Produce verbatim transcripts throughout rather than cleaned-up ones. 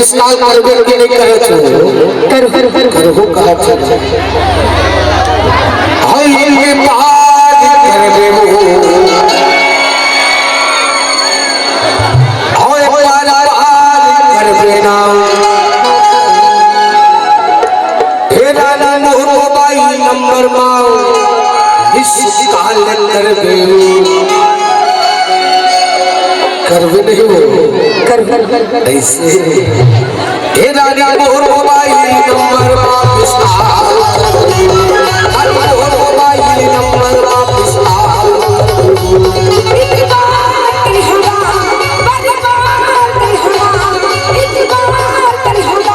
साल करबे के नहीं करे छो। कर, कर, कर, कर। करहु कहा छो। हई के पार करबे वो। हई पार, पार करबे ना। हे रानी मोर मोबाइल नंबर मा मिस कॉल करबे। करबे नहीं वो। कर, कर, कर, कर। ऐसे। हे रानी मोर मोबाइल नंबर मा मिस कॉल करबे। रानी मोर मोबाइल नंबर मा मिस कॉल करबे। एक बार कल हवा, बार बार कल हवा, एक बार कल हवा।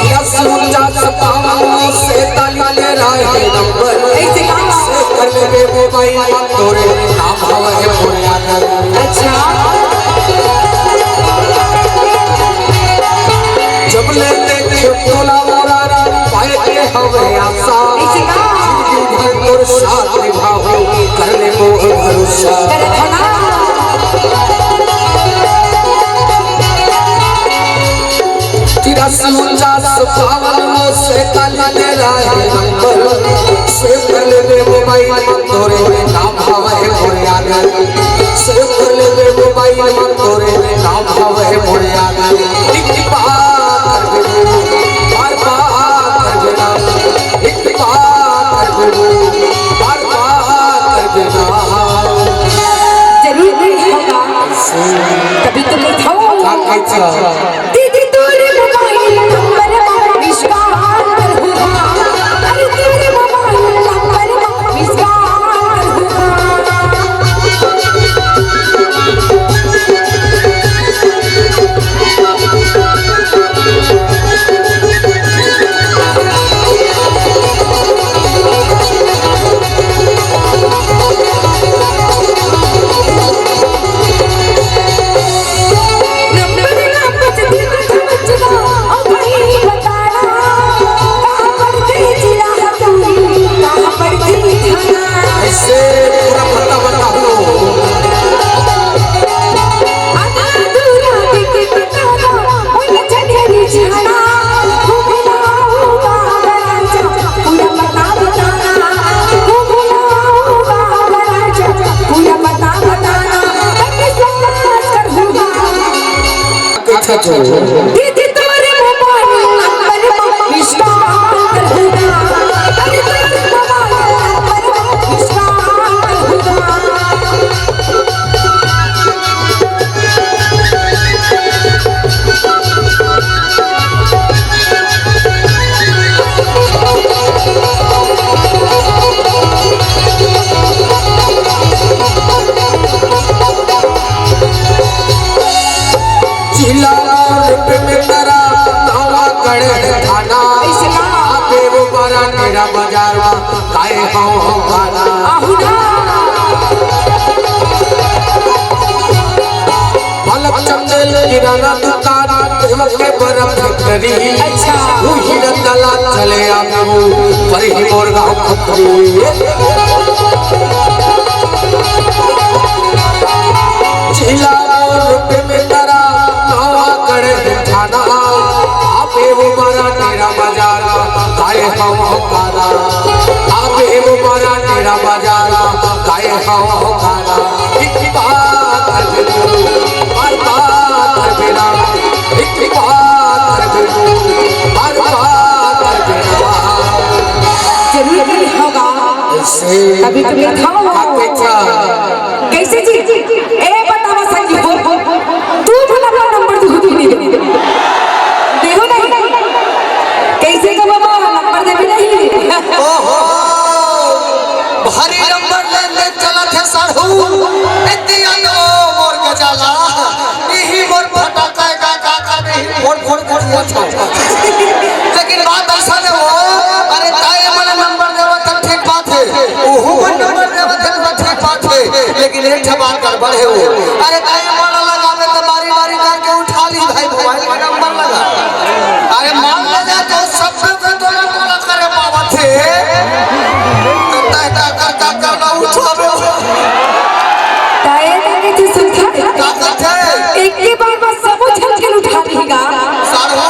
या सुन जा सतावन से ताली ले रहा है नंबर। ऐसे कहा। से कर लेबे मोबाइल मा तोरे नाम हवे मोर यादव। अच्छा। जब ले देखे तोला मोरा पाए के हवे आशा। ऐसे कहा। जिंदगी भर तोर साथ निभावे कर लेबो भरोसा। कर भला। तेरा सुन जा सतावन से ताली ले रहा है नंबर। सेव कर लेबे मोबाइल मा तोरे नाम हवे मोर यादव। सेव कर लेबे मोबाइल मा तोरे नाम हवे मोर यादव। एक बार कर दे, बार बार कर देना। एक बार कर दे, बार बार कर देना। जरूर नहीं होगा। कभी तो लिखाओ। का कैसा? दीदी तोरे मोबाइल नंबर मा मिस कॉल करहूँ। अरे तोरे मोबाइल नंबर मा मिस कॉल करहूँ। ऐसे पूरा पता बताओ। अच्छा, अच्छा। दीदी तोरे मोबाइल नंबर मा मिस कॉल करहूँ। अरे तोरे मोबाइल नंबर मा मिस कॉल करहूँ। जिला और पे में तारा नवा गढ़ थाना। ऐसे का? आपे वो बड़ा तेरा बाजार मा काय हो खाना। आहुना। पलक चंदेल किराना दुकान, देव के बर्फ फैक्ट्री। अच्छा। वो ही रतला चले आप वो, पर ही मोर गाँव खपरी। जिला और पे में तारा नवा गढ़ थाना। आपे वो बड़ा तेरा बाजार मा काय हो खाना। आपे वो बड़ा तेरा बाजार मा काय हो खाना। एक बार कर दे तू, बार बार कर देना। एक बार कर दे तू, बार बार कर देना। जरूर नहीं होगा। ऐसे। कभी तो लिखाओ। कैसा? कैसे जी? ए बतावा संगी हो, तू भला अपना नंबर दू दिन नहीं देहू नहीं। कैसे का बाबा नंबर देबे नहीं? ओहो, भारी नंबर लेन देन चलत हे साढ़ू। ए दिया दो, इही मोर फटाका का, का, का नहीं, फोड़, फोड़, फोड़, फोड़, फोड़। लेकिन बात ऐसा नहीं हो, अरे, ताई मन नंबर देवत हे, ठीक बात हे, ओहू मन नंबर देवत हे, तो ठीक बात हे, लेकिन एक ठे बात गड़बड़ हे वो। अरे, ताई मन लगावे तो बारी, बारी करके उठा ली भाई, मोबाइल में नंबर लगा। अरे, मान ले जा तो सब पे तो ना पूरा करे पावत हे। तो ताई का, का, का, का ना उठावे। ताई का के तू सुनता? का करथे? एक के बार बस सबो झन के उठा लेगा। साढ़ो।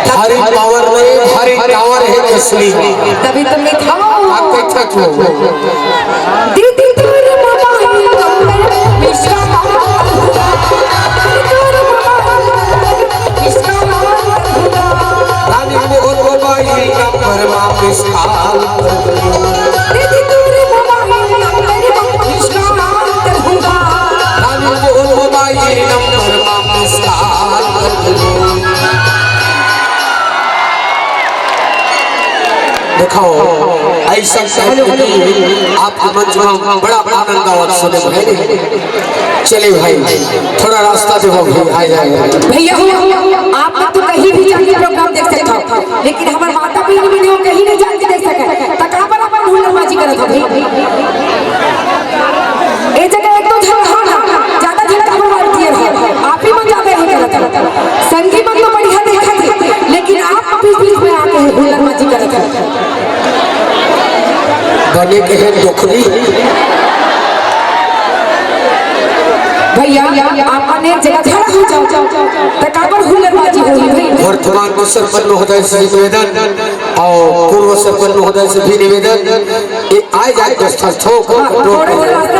भारी पावर नहीं, भारी टावर है असली। तभी तो मिठाओ। आप देखा क्यों? दीदी तोर मोबाइल नंबर मिसका। दीदी तोर मोबाइल नंबर मिसका। रानी मोर मोबाइल नंबर मा मिस कॉल। दीदी तोर मोबाइल नंबर मा मिस कॉल। रानी मोर मोबाइल नंबर मा मिस कॉल। देखो, ऐसा हेलो, हेलो। आपके मंच में बड़ा आनंद आवत सुने भाई। चले भाई, थोड़ा रास्ता दे भाई, आए, आए, आए। भैया हो, आप लोग तो कहीं भी जाके प्रोग्राम देख सकते हो, लेकिन हमारे माता बहन भी नहीं, कहीं नहीं जाके देख सके। तो कहाँ पर अपन हुल्लड़बाजी करत हो भाई? ए जगह एक दो झन हो ना, ज्यादा झन काबर मार दिए हो? आप ही मन ज्यादा ही करत हो। संगी मन तो बढ़िया देखत हे, लेकिन आप बीच बीच में आके हुल्लड़बाजी करत हो। बने के है डोकरी। भैया, आप मन एक जगह खड़ा हो जाओ, तो काबर हुल्लड़बाजी होही भाई? वर्तमान में सरपंच महोदय से निवेदन और पूर्व सरपंच महोदय से भी निवेदन, ये आए जाए दस ठन ठोक हाँ, थोड़ा सा रास्ता